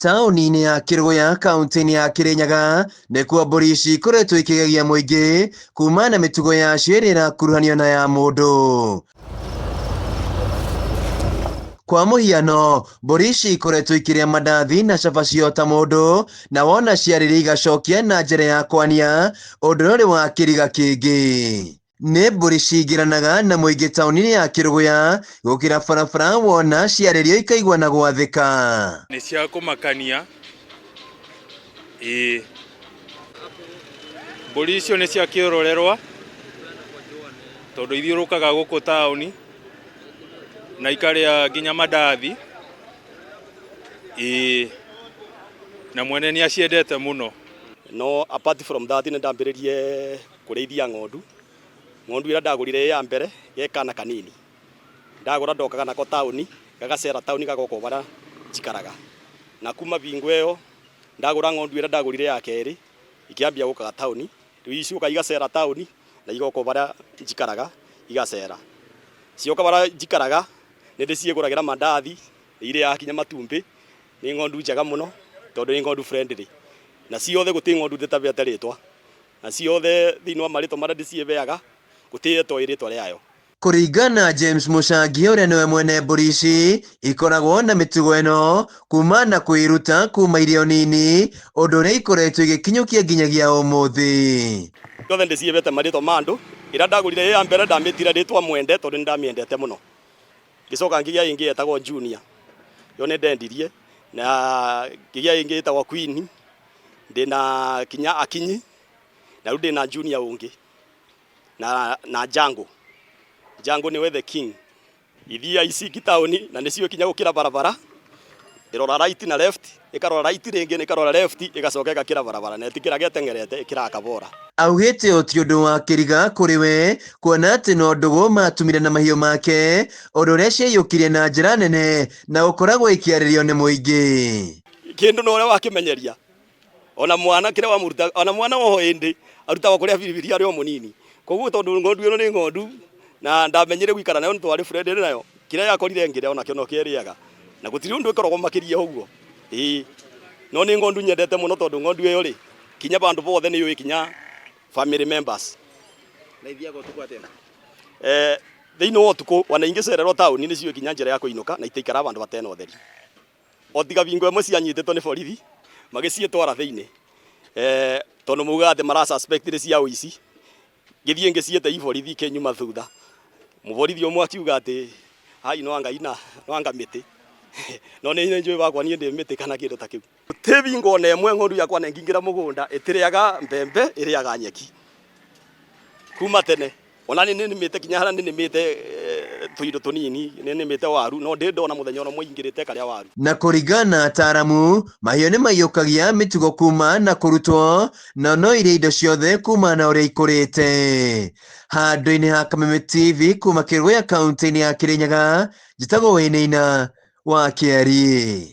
Taũni-inĩ ya Kĩrũgũya kaũntĩ-inĩ ya Kĩrĩnyaga nĩkuo mbũri ici ikoretwo ikĩgegia mũingĩ kumana na mĩtugo yacio ĩrĩa ĩrakuruhanio na ya mũndũ. Kwa mũhiano, mbũri ici ikoretwo ikĩrĩa mandathi na cabaci o ta mũndũ, na wona ciarĩria igacokia na njĩra ya kwania, ũndũ ũrĩa ũrĩ wa kĩriga kĩngĩ. Nĩ mbũri cingĩranaga na mũingĩ taũni-inĩ ya Kĩrũgũya gũkĩra barabara wona ciarĩrio ikaigua na gwathĩka. Nĩ cia kũmakania ĩĩ. Mbũri icio nĩ cia kĩrorerwa tondũ ithiũrũrũkaga gũkũ taũni na ikarĩa nginya mandathi ĩĩ, na mwene nĩ aciendete mũno. No apart from that nĩ ndambĩrĩrie Kũrĩithia ng'ondu. Ng'ondu ĩrĩa ndagũrire ĩ ya mbere ge kana kanini. Ndagũra ndokaga nako taũni, gagacera taũni gagoka o harĩa njikaraga. Na kuma bingo ĩyo ndagũra ng'ondu ĩrĩa ndagũrire ya kerĩ, ikĩambia gũkaga taũni. Rĩu icokaga igacera taũni na igoka o harĩa njikaraga igacera. Cioka harĩa njikaraga nĩ ndĩciĩgũragĩra mandathi, nĩ irĩaga nginya matumbĩ. Nĩ ng'ondu njega mũno tondũ nĩ ng'ondu friendly. Na ciothe gũtirĩ ng'ondu ndĩtabete rĩtwa. Na ciothe thĩinĩ wa marĩtwa marĩa ndĩciheaga, gũtirĩ ĩtoĩ rĩtwa rĩayo. Kũringana na James Mũcangi ũrĩa nĩwe mwene mbũri ici, ikoragwo na mĩtugo ĩno kuma na kwĩruta kuma irĩ o nini, ũndũ ũrĩa ikoretwo igĩkinyũkia nginyagia ũmũthĩ. Ciothe ndĩcihete marĩtwa ma andũ, ĩrĩa ndagũrire ĩ ya mbere ndamĩtire rĩtwa Mwende tondũ nĩndamĩendete mũno. Ngĩcoka ngĩgĩa ĩngĩ yetagwo Junior, yo nĩndendirie, na ngĩgĩa ĩngĩ ĩtagwo Queen, Ndĩna kinya Akinyi, na rĩu ndĩna Junior ũngĩ na, na Jango. Jango nĩwe the king. Ithiaga ici ingĩ taũni na nĩcio ikinya gũkĩra barabara, ĩrora right na left, ĩkarora right rĩngĩ na ĩkarora left, ĩgacoka ĩgakĩra barabara na ĩtikĩraga ĩteng'erete, ĩkĩraga kabora. Augĩte ũyũ ti ũndũ wa kĩriga kũrĩ we kuona atĩ no ndũgũ matumire na mahiũ make, ũndũ ũrĩa ciaiyũkirie na njĩra nene na gũkoragwo ikĩarĩrio nĩ mũingĩ. Kĩndũ na ũrĩa wakĩmenyeria ona mwana kĩrĩa wamũruta ona mwana oho ĩndĩ arutagwo kũrĩa biribiri arĩ o mũnini. Koguo tondũ ng'ondu ĩno nĩ ng'ondu na ndamenyire gũikara nayo nĩ twarĩ friend nayo, kĩrĩa yakorire ngĩrĩa onakĩo nokĩo ĩrĩaga. Na gũtirĩ ũndũ ĩkoragwo makĩria ũguo. Ĩĩ. No nĩ ng'ondu nyendete mũno tondũ ng'ondu ĩyo rĩ, kinya bandũ bothe nĩ yũĩ kinya family members. Na ithiaga ũtukũ atĩa? Eh, thĩinĩ wa ũtukũ ona ingĩcererwo taũni nĩ ciũĩ kinya njĩra ya kũinũka na itiikaraga bandũ batena ũtheri. O tiga bingo ĩmwe cianyitĩtwo nĩ borithi magĩciĩtwara thĩinĩ eh, tondũ maugaga atĩ mara suspect nĩ cia ũici. Ngĩthiĩ ngĩciĩte i borithi ikĩnyuma thutha. Mũborithi ũmwe akiuga atĩ hai no anga ina no anga mĩtĩ no nĩ njũĩ bakwa niĩ ndĩ mĩtĩ kana kĩndũ ta kĩu. Gũtirĩ bingo ona ĩmwe ng'ondu yakwa nengingĩra mũgũnda ĩtĩrĩaga mbembe ĩrĩaga nyeki kuma tene. Ona nĩ nĩmĩte kinya harĩa nĩ nĩmĩte tũindo tũnini, nĩ nĩmĩte waru, no ndĩ ndona mũthenya ona ũmwe ingĩrĩte ĩkarĩa waru. Na kũringana na ataaramu, mahiũ nĩ maiyũkagia mĩtugo kuma na kũrutwo, na no irie indo ciothe kuma na ũrĩa ikũrĩte. Handũ-inĩ ha Kameme TV kuma Kĩrũgũya kaũntĩ-inĩ ya Kĩrĩnyaga, njĩtagwo Wainaina wa Kĩariĩ.